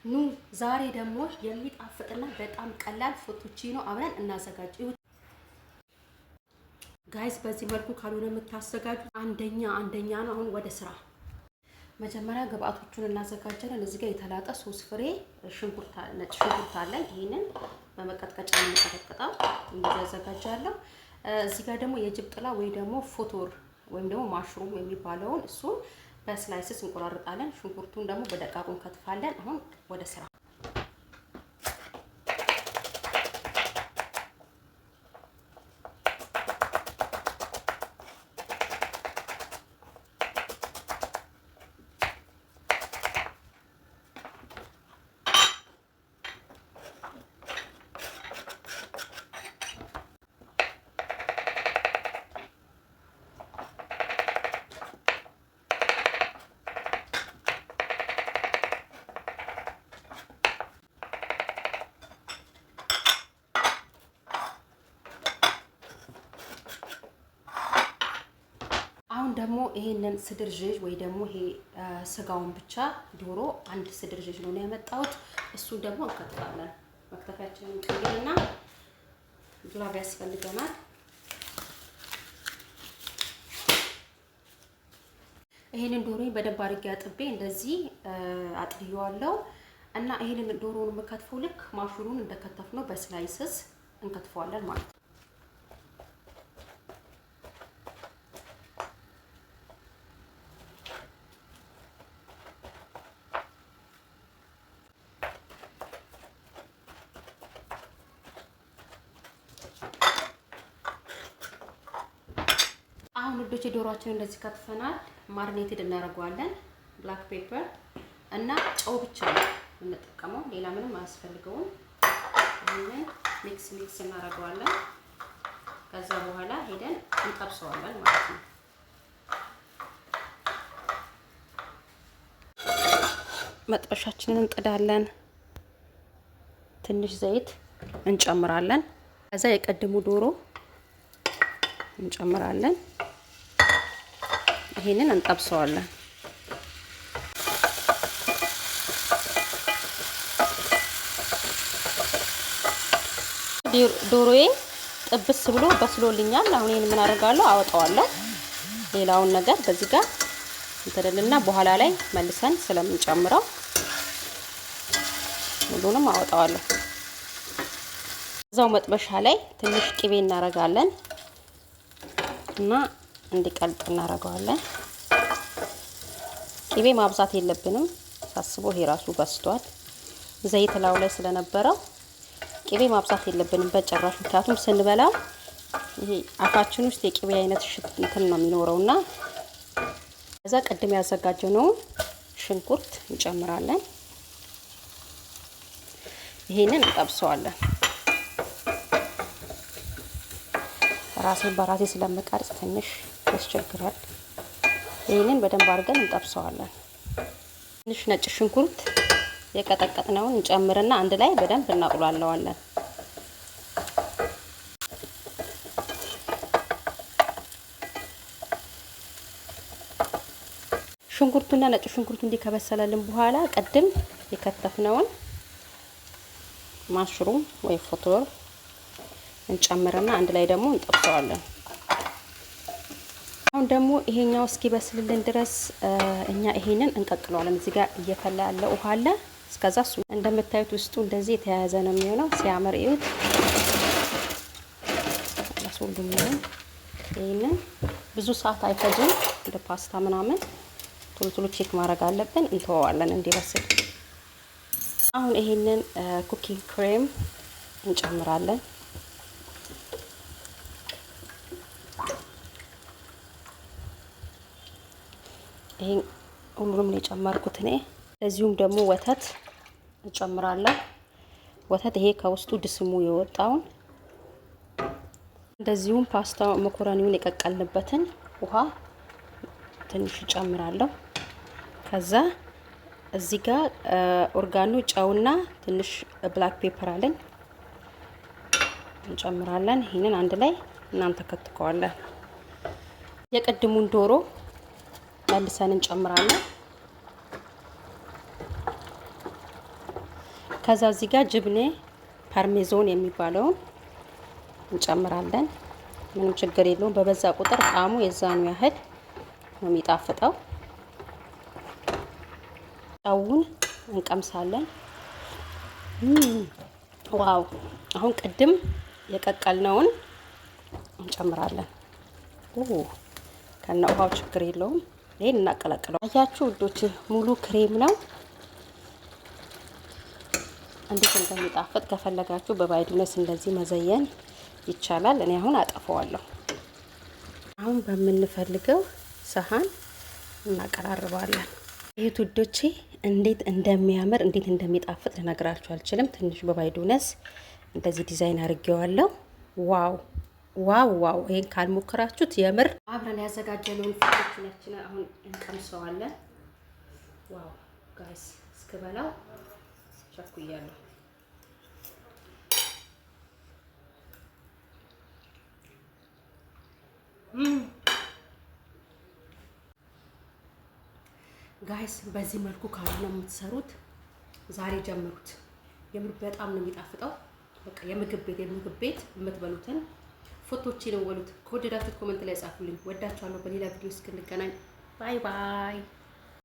ኑ ዛሬ ደግሞ የሚጣፍጥና በጣም ቀላል fettuccine አብረን እናዘጋጅ። Guys በዚህ መልኩ ካልሆነ የምታዘጋጁ አንደኛ አንደኛ ነው። አሁን ወደ ስራ። መጀመሪያ ግብአቶቹን እናዘጋጃለን። እዚህ ጋር የተላጠ 3 ፍሬ ሽንኩርት፣ ነጭ ሽንኩርት አለን። ይህንን በመቀጥቀጫ ነው የምቀጠቅጠው። እንደዚህ አዘጋጃለሁ። እዚህ ጋር ደግሞ የጅብ ጥላ ወይ ደግሞ ፎቶር ወይም ደግሞ mushroom የሚባለውን እሱን በ slices እንቆራርጣለን። ሽንኩርቱን ደግሞ በደቃቁ እንከትፋለን። አሁን ወደ ስራ። አሁን ደግሞ ይሄንን صدر دجاج ወይ ደግሞ ይሄ ስጋውን ብቻ ዶሮ አንድ صدر دجاج ነው ያመጣሁት። እሱን ደግሞ እንከትፋለን። መክተፊያችንን እንቀይርና glove ያስፈልገናል። ይሄንን ዶሮን በደንብ አድርጌ አጥቤ እንደዚህ አጥልየዋለሁ እና ይሄንን ዶሮውን የምከትፈው ልክ mushroom ኡን እንደከተፍነው በ slices እንከትፈዋለን ማለት ነው። አሁን ውዶች ዶሯችንን እንደዚህ ከትፈናል። Marinated እናደርገዋለን። Black pepper እና ጨው ብቻ ነው የምንጠቀመው፣ ሌላ ምንም አያስፈልገውም። ይህንን mix mix እናደርገዋለን። ከዛ በኋላ ሄደን እንጠብሰዋለን ማለት ነው። መጥበሻችንን እንጥዳለን። ትንሽ ዘይት እንጨምራለን። ከዛ የቀድሙ ዶሮ እንጨምራለን። ይሄንን እንጠብሰዋለን። ዶሮዬ ጥብስ ብሎ በስሎልኛል። አሁን ይሄን ምን አደርጋለሁ? አወጣዋለሁ። ሌላውን ነገር በዚህ ጋር እንትንልና በኋላ ላይ መልሰን ስለምንጨምረው ሁሉንም አወጣዋለሁ። እዛው መጥበሻ ላይ ትንሽ ቅቤ እናደርጋለን እና እንዲቀልጥ እናደርገዋለን። ቅቤ ማብዛት የለብንም። ሳስበው ይሄ ራሱ በስቷል። ዘይት ላዩ ላይ ስለነበረው ቅቤ ማብዛት የለብንም በጭራሽ። ምክንያቱም ስንበላው ይሄ አፋችን ውስጥ የቅቤ አይነት ሽት እንትን ነው የሚኖረውና ከዛ ቅድም ያዘጋጀነውን ሽንኩርት እንጨምራለን። ይሄንን እንጠብሰዋለን። ራሴን በራሴ ስለምቀርጽ ትንሽ ያስቸግራል። ይህንን በደንብ አድርገን እንጠብሰዋለን። ትንሽ ነጭ ሽንኩርት የቀጠቀጥነውን እንጨምርና አንድ ላይ በደንብ እናቁላለዋለን። ሽንኩርቱና ነጭ ሽንኩርቱ እንዲህ ከበሰለልን በኋላ ቅድም የከተፍነውን mushroom ወይ ፎቶር እንጨምርና አንድ ላይ ደግሞ እንጠብሰዋለን። አሁን ደግሞ ይሄኛው እስኪበስልልን ድረስ እኛ ይሄንን እንቀቅለዋለን። እዚህ ጋር እየፈላ ያለ ውሃ አለ። እስከዛ እሱ እንደምታዩት ውስጡ እንደዚህ የተያያዘ ነው የሚሆነው። ሲያምር እዩት። ሁሉም ይሄንን ብዙ ሰዓት አይፈጅም። እንደ ፓስታ ምናምን ቶሎ ቶሎ check ማድረግ አለብን። እንተወዋለን እንዲበስል። አሁን ይሄንን cooking cream እንጨምራለን። ይሄን ሁሉንም ነው የጨመርኩት እኔ። ለዚሁም ደግሞ ወተት እጨምራለሁ። ወተት ይሄ ከውስጡ ድስሙ የወጣውን እንደዚሁም ፓስታ መኮረኒውን የቀቀልንበትን ውሃ ትንሽ እጨምራለሁ። ከዛ እዚህ ጋር oregano ጨውና ትንሽ black pepper አለኝ እንጨምራለን። ይህንን አንድ ላይ እናንተከትከዋለን። የቅድሙን ዶሮ መልሰን እንጨምራለን። ከዛ እዚህ ጋር جبنة parmesan የሚባለውን እንጨምራለን። ምንም ችግር የለውም። በበዛ ቁጥር ጣዕሙ የዛኑ ያህል ነው የሚጣፍጠው። ጨውን እንቀምሳለን። Wow! አሁን ቅድም የቀቀልነውን እንጨምራለን። ከነ ውሃው ችግር የለውም። ይሄን እናቀላቅለው። አያችሁ ውዶች፣ ሙሉ ክሬም ነው። እንዴት እንደሚጣፍጥ ከፈለጋችሁ በ بقدونس እንደዚህ መዘየን ይቻላል። እኔ አሁን አጠፈዋለሁ። አሁን በምንፈልገው ሰሃን እናቀራርባለን። ይህ ውዶቼ እንዴት እንደሚያምር፣ እንዴት እንደሚጣፍጥ ልነግራችሁ አልችልም። ትንሽ በ بقدونس እንደዚህ ዲዛይን አድርጌዋለሁ። Wow, wow, wow! ይሄን ካልሞከራችሁት የምር። አብረን ያዘጋጀነውን ፎቶችን አሁን እንቀምሰዋለን። Wow guys፣ እስክበላው ቸኩያለሁ። Guys፣ በዚህ መልኩ ካልሆነ የምትሰሩት ዛሬ ጀምሩት። የምር በጣም ነው የሚጣፍጠው። በቃ የምግብ ቤት የምትበሉትን ፎቶቼ ነው ወሉት። ከወደዳችሁት comment ላይ ጻፉልኝ። ወዳችኋለሁ። በሌላ ቪዲዮ እስክንገናኝ bye bye።